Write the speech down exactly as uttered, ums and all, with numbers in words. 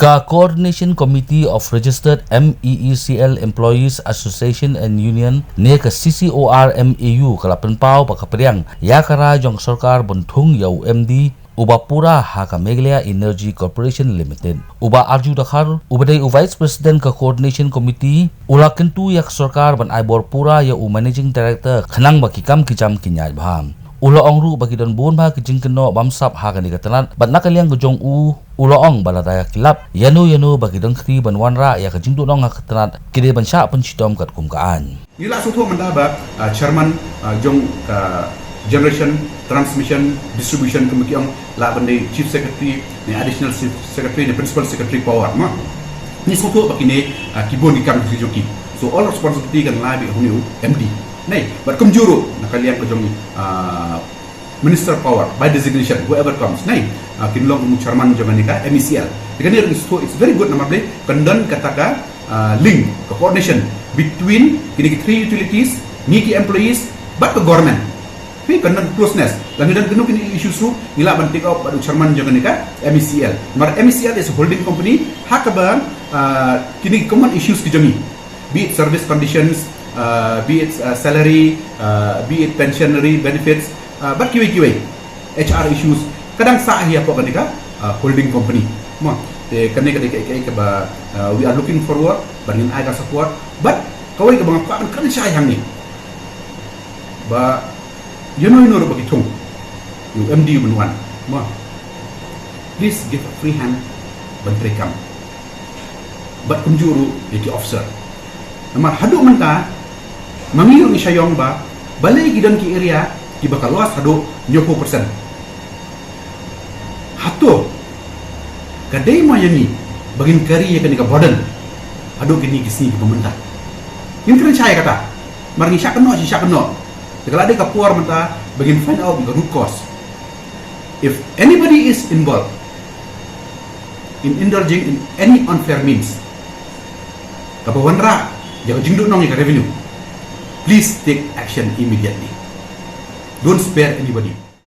Ka Coordination Committee of Registered M E E C L Employees Association and Union ne ka C C O R M A U ka la pynpaw ba ka pdiang ïa ka rai jong sorkar ban thung ïa u M D uba pura ha ka Meghalaya Energy Corporation Limited. U Bah Arju Dkhar, uba dei u Vice President ka Coordination Committee, u la kyntu ïa ka sorkar ban ai bor pura ïa u Managing Director khnang ba ki kam ki jam kin ïaid bha. U la ong ruh ba ki don bun bha ki jingkynnoh bamsap ha kane ka tnat, bad na ka liang ka jong u, u la ong ba lada ki lap ïano ïano ba ki don kti ban wanrah ïa ka jingduhnong ha ka tnat, ki dei ban shah pynshitom katkum ka aiñ. Ngi la sngewthuh mynta ba, ah, chairman, ah, jong ka Generation, Transmission, Distribution, kumba ki ong, lah ban dei Chief Secretary, ne Additional Chief Secretary, ne Principal Secretary Power, ma. Ngi sngewthuh ba kine, ah, ki bun ki kam ki jong ki. So all responsibility kan lie beit ha une u M D. Nai, bad kumjuh ruh na ka liang ka jong, ah, Minister Power by designation, whoever comes, nai, ah, kin long kum u chairman jong kane ka M E C L. Te kane ruh ngi sngewthuh it's very good namar balei kan don kata ka, ah, link, ka coordination between kine ki three utilities, ngi ki employees, bad ka government. Phi, kan don closeness. Lada don kano kano issues ruh, ngi lah ban take up bad u chairman jong kane ka M E C L. Namar M E C L is a holding company, ha kaba, ah, kine ki common issues ki jong ngi. Be it service conditions, ah, be it, ah, salary, ah, be it pensionary benefits, ah, bad kiwei kiwei. H R issues. Ka dang sah hi hapoh kane ka, ah, holding company. Mo, te kane ka dei kaei kaei kaba, ah, we are looking forward, ban ngin ai ka support. Bad kawei kaba nga kwah ban kren shai hangne. Ba, ïano ïano ruh ba ki thung ïa u M D u ban wan, mo, please give a free hand ban trei kam. Bad kumjuh ruh ïa ki officer. Namar haduh mynta, ma ngi ruh ngi sha ïong ba, balei ki don ki area kiba ka loss haduh hynñiewphew percent. Hato ka dei mo ïa ngi ba ngin carry ïa kane ka burden haduh kine ki sngi kiba mynta? Ngin kren shai ïa kata. Namar ngi shah kynnoh, shi shah kynnoh. Te ka la dei ka por mynta ba ngin find out ïa ka root cause. If anybody is involved in indulging in any unfair means, kaba wanrah ïa ka jingduhnong ïa ka revenue, please take action immediately. Don't spare anybody.